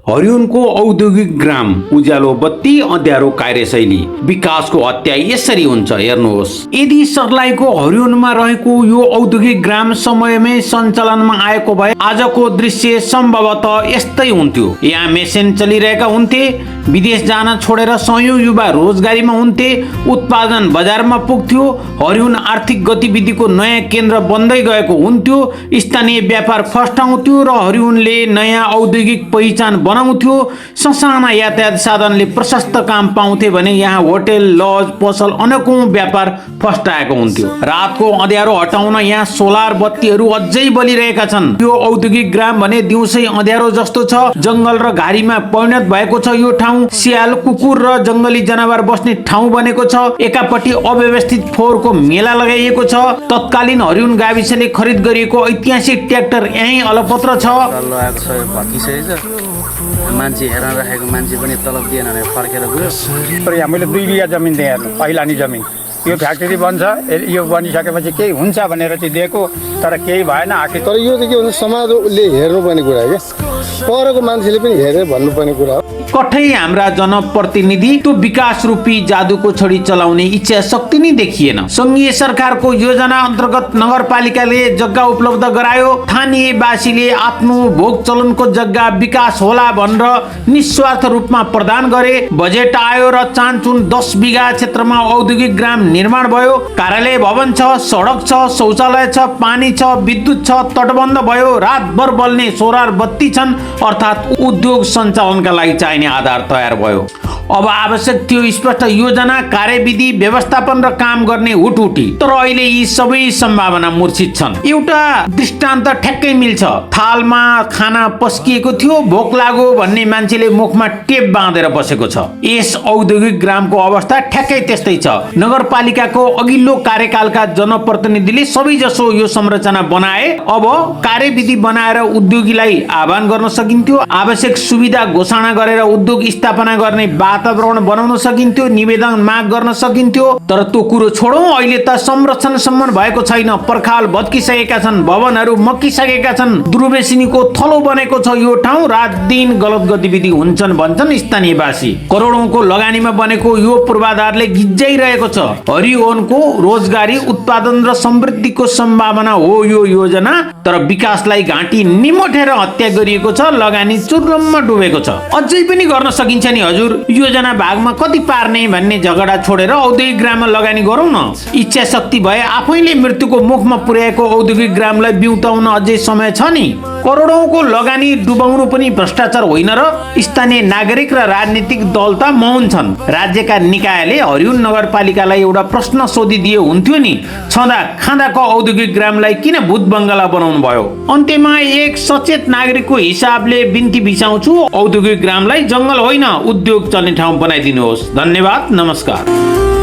हरिउनको औद्योगिक ग्राम उज्यालो बत्ती अँध्यारो कार्यशैली विकासको हत्या यसरी हुन्छ हेर्नुहोस्। यदि सर्लाहीको हरिउनमा रहेको यो औद्योगिक ग्राम समयमै सञ्चालनमा आएको भए आजको दृश्य सम्भवतः यस्तै हुन्थ्यो। यहाँ मेसिन चलिरहेका हुन्थे, विदेश जान छोडेर सयौं युवा रोजगारीमा हुन्थे, उत्पादन बजारमा पुग्थ्यो, हरिउन आर्थिक गतिविधिको नयाँ केन्द्र बन्दै गएको हुन्थ्यो, स्थानीय व्यापार फस्टाउँथ्यो र हरिउनले नयाँ औद्योगिक पहिचान बनाउँथ्यो। ससाना यातायात साधनले प्रशस्त काम पाउँथे भने यहाँ होटेल, लज, पसल अनेकौं व्यापार फस्टाएको हुन्थ्यो। रातको अँध्यारो हटाउन यहाँ सोलर बत्तीहरू अझै बलिरहेका छन्। यो औद्योगिक ग्राम भने दिउँसै अँध्यारो जस्तो छ। जंगल र घारीमा परिणत भएको छ यो ठाउँ। सियाल, कुकुर र जंगली जनावर बस्ने ठाउँ बनेको छ। एकापट्टि अव्यवस्थित फोहोरको मेला लगाइएको छ। तत्कालीन हरिउन गाविसले खरिद गरिएको ऐतिहासिक ट्र्याक्टर यही अलपत्र छ। मान्छे हेर्न राखेको मान्छे पनि तलब दिएन भने फर्केर गयो। यहाँ मैले 2 बिघा जमिन दिएँ हेर्नु, पहिलानी जमिन। यो फ्याक्ट्री बन्छ, यो बनिसकेपछि केही हुन्छ भनेर चाहिँ दिएको, तर केही भएन। आखिर तर यो चाहिँ के भन्छ, समाजले हेर्नुपर्ने कुरा हो क्या, परको मान्छेले पनि हेरेर भन्नुपर्ने कुरा हो। कठै हाम्रा जनप्रतिनिधि त्यो विकास रूपी जादुको छडी चलाउने इच्छा शक्ति नै देखिएन। संघीय सरकारको योजना अन्तर्गत नगरपालिकाले जग्गा उपलब्ध गरायो। स्थानीयवासीले आफ्नो भोग चलनको जग्गा विकास होला भनेर निस्वार्थ रूपमा प्रदान गरे। बजेट आयो र चानचुन 10 बिघा क्षेत्रमा औद्योगिक ग्राम निर्माण भयो। कार्यालय भवन छ, सडक छ, शौचालय छ, पानी छ, विद्युत छ, तटबन्ध भयो, रातभर बल्ने सोलर बत्ती छन्, अर्थात् उद्योग सञ्चालनका लागि चाहिने आधार तयार भयो। अब आवश्यक थियो स्पष्ट योजना, कार्यविधि, व्यवस्थापन र काम गर्ने हुटहुटी। तर अहिले यी सबै सम्भावना मूर्छित छन्। एउटा दृष्टान्त ठ्याक्कै मिल्छ। थालमा खाना पस्किएको थियो, भोक लाग्यो भन्ने मान्छेले मुखमा टेप बाँधेर बसेको छ। यस औद्योगिक ग्रामको अवस्था ठ्याक्कै त्यस्तै छ। नगरपालिकाको अघिल्लो कार्यकालका जनप्रतिनिधिले सबैजसो यो संरचना बनाए। अब कार्यविधि बनाएर उद्योगीलाई आह्वान गर्न सकिन्थ्यो। आवश्यक सुविधा घोषणा गरेर उद्योग स्थापना गर्ने वातावरण बनाउन सकिन्थ्यो, निवेदन माग गर्न सकिन्थ्यो। तर त्यो कुरो छोडौं, अहिले त संरक्षणसम्म भएको छैन। पर्खाल भत्किसकेका छन्, भवनहरू मक्किसकेका छन्, दुर्व्यसनीको थलो बनेको छ यो ठाउँ। रात दिन गलत गतिविधि हुन्छन् भन्छन् स्थानीयवासी। करोडौंको लगानीमा बनेको यो पूर्वाधारले गिज्जाइरहेको छ। हरिओनको रोजगारी, उत्पादन र समृद्धिको सम्भावना हो यो योजना, तर विकासलाई घाँटी निमोठेर हत्या गरिएको छ। लगानी चुर्लममा डुबेको छ। अझै पनि गर्न सकिन्छ नि हजुर। योजना भागमा कति पार्ने भन्ने झगडा छोडेर औद्योगिक ग्राममा लगानी गरौँ न। इच्छा शक्ति भए आफैले मृत्युको मुखमा पुर्याएको औद्योगिक ग्रामलाई बिउताउन अझै समय छ नि। करोडौंको लगानी डुबाउनु पनि भ्रष्टाचार होइन र? स्थानीय नागरिक र राजनीतिक दल त मौन छन्। राज्यका निकायले हरिउन नगरपालिकालाई एउटा प्रश्न सोधिदिए हुन्थ्यो नि, छँदा खाँदाको औद्योगिक ग्रामलाई किन भूत बंगला बनाउनु भयो? अन्त्यमा एक सचेत नागरिकको हिसाबले बिन्ती बिसाउँछु, औद्योगिक ग्रामलाई जंगल होइन उद्योग चल्ने ठाउँ बनाइदिनुहोस्। धन्यवाद, नमस्कार।